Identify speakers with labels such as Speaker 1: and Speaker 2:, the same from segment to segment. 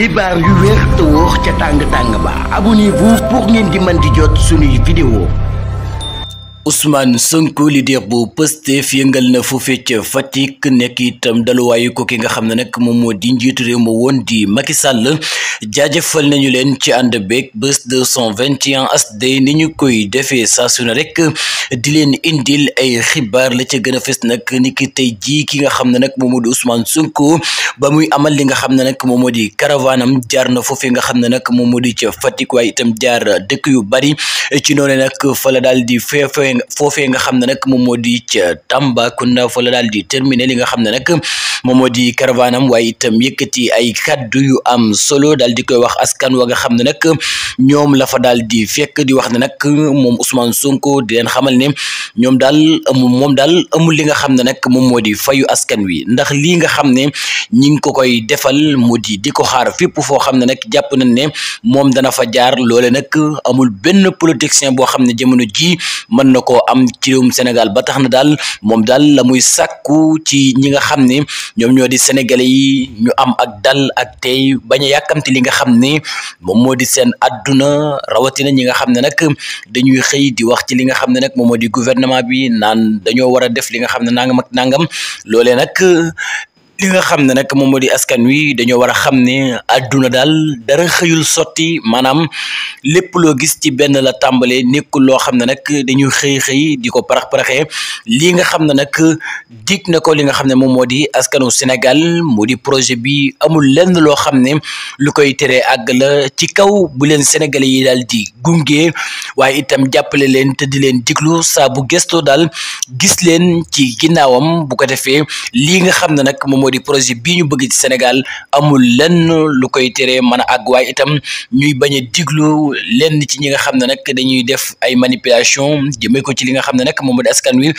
Speaker 1: xibaar yu wér te wóor ca tàng ba abonnez-vous pour ngeen di mën di jot suñuy vidéo.
Speaker 2: Ousmane Sonko leader bu Pastef yëngal na foofee ca Fatick nekk itam daluwaayu ko ki nga xam ne nag moom moo di njiitu réew ma woon di Macky Sall jaajëfal nañu leen ci ànd beeg bés 221 asd ni ñu koy defee saa su ne rek di leen indil ay xibaar la ca gën a fës nag ni ki tey jii ki nga xam ne nag moom moo di Ousmane Sonko ba muy amal li nga xam ne nag moom moo di caravanam jaar na foofee nga xam ne nag moom moo di ca Fatick waaye itam jaar dëkk yu bari ci noonu nag fa la daal di foofee nga xam ne nag moom moo di ca Tambacounda fa la daal di terminer li nga xam ne nag moom moo di caravanam waaye itam yëkkati ay kaddu yu am solo daal di koy wax askan wa nga xam ne nag ñoom la fa daal di fekk di wax ne nag moom Ousmane Sonko di leen xamal ne moom daal amul li nga xam ne nag moom moo di fayu askan wi ndax lii nga xam ne ñi ngi ko koy defal mu di ko xaar fépp foo xam ne nag jàpp nañ ne moom dana fa jaar loole nag amul benn politicien boo xam ne jamono ji mën na koo am ci réewum Sénégal ba tax na daal moom daal la muy sàkku ci ñi nga xam ne ñoom ñoo di sénégalais yi ñu am ak dal ak tey bañ a yàkkamti li nga xam ne moom moo di seen adduna rawatina ñi nga xam ne nag dañuy xëy di wax ci li nga xam ne nag moom moo di gouvernement bi naan dañoo war a def li nga xam ne nangam ak nangam loolee nag li nga xam ne nag moom moo di askan wi dañoo war a xam ne adduna daal dara xëyul sotti maanaam lépp loo gis ci benn la tàmbalee nekkul loo xam ne nag dañuy xëy di ko parax-paraxee lii nga xam ne nag dig na ko li nga xam ne moom moo di askanu Sénégal moo di projet bi amul lenn loo xam ne lu koy teree àgg la ci kaw bu leen sénégalais yi daal di gunge waaye itam jàppale leen te di leen diglu saa bu gëstoo daal gis leen ci ginnaawam bu ko defee lii nga xam ne nag moom di projet bii ñu bëgg ci Sénégal amul lenn lu koy tere mën a àgg waaye itam ñuy bañ a diglu lenn ci ñi nga xam ne nag dañuy def ay manipulation jëmee ko ci li nga xam ne nag moom moo di askan wi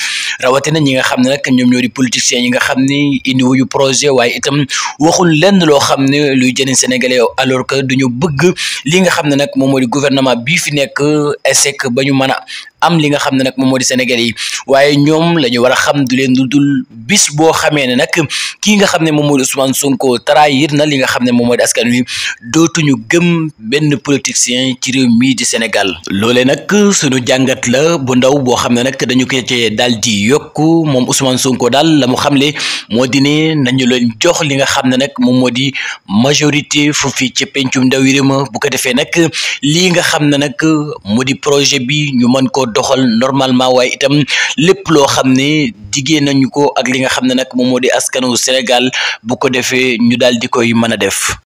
Speaker 2: rawatina ñi nga xam ne nag ñoom ñoo di politiciens yi nga xam ne indi wuyu projet waaye itam waxul lenn loo xam ne luy jëriñ sénégalais alors que duñu bëgg li nga xam ne nag moom moo di gouvernement bii fi nekk échec ba ñu mën a am li nga xam ne nag moom moo di sénégalais yi waaye ñoom la ñu war a xam du leen dul bis boo xamee ne nag kii nga xam ne moom moo di Ousmane Sonko trahir na li nga xam ne moom moo di askan wi dootuñu gëm benn politicien ci réew mii di Sénégal loolee nag suñu jàngat la bu ndaw boo xam ne nag dañu ko cee daal di yokku moom Ousmane Sonko daal la mu xamle moo di ne nañu leen jox li nga xam ne nag moom moo di majorité foofu ci pencum ndaw yi réew ma bu ko defee nag lii nga xam ne nag moo di projet bi ñu mën ko doxal normalement waaye itam lépp loo xam ne diggee nañu ko ak li nga xam ne nag moom moo di askanu Sénégal bu ko defee ñu daal di koy mën a def